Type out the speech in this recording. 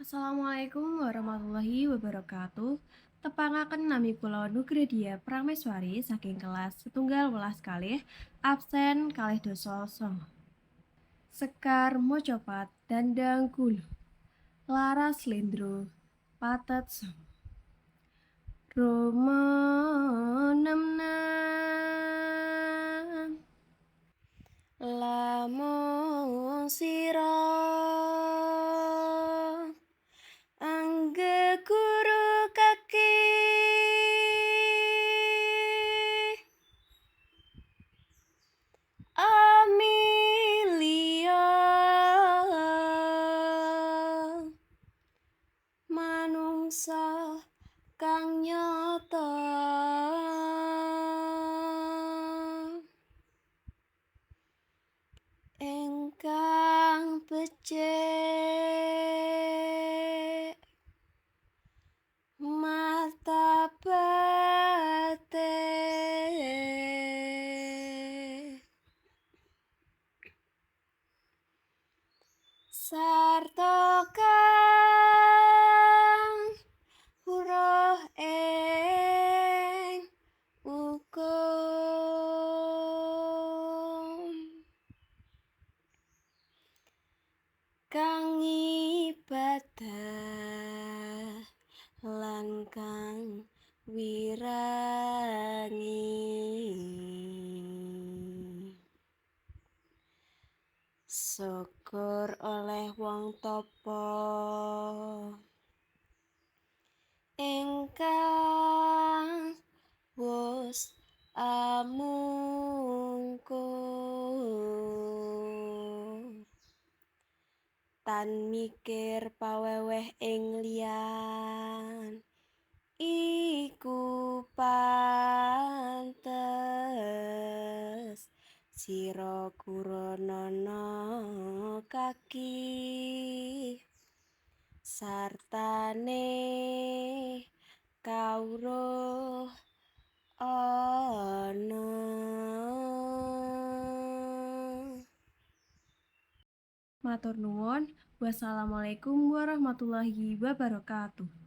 Assalamualaikum warahmatullahi wabarakatuh. Tepangaken nami kula Nugradia Prameswari saking kelas setunggal welas kalih absen 29. Sekar Mocopat Dandang Gula Laras Slendro Patet Songo Roma 66 Lamun sira anggeguru kaki Amelia manungsa kang nyata ingkang becik martabate sarta kang weruh ing ukum kang ibadah lan kang wirangi. Syukur oleh wong tapa ingkang wus amungkur tan mikir paweweh ing liyan iku pantes sira kuranana kaki sartane kawruh ana. Matur nuwun. Wassalamualaikum warahmatullahi wabarakatuh.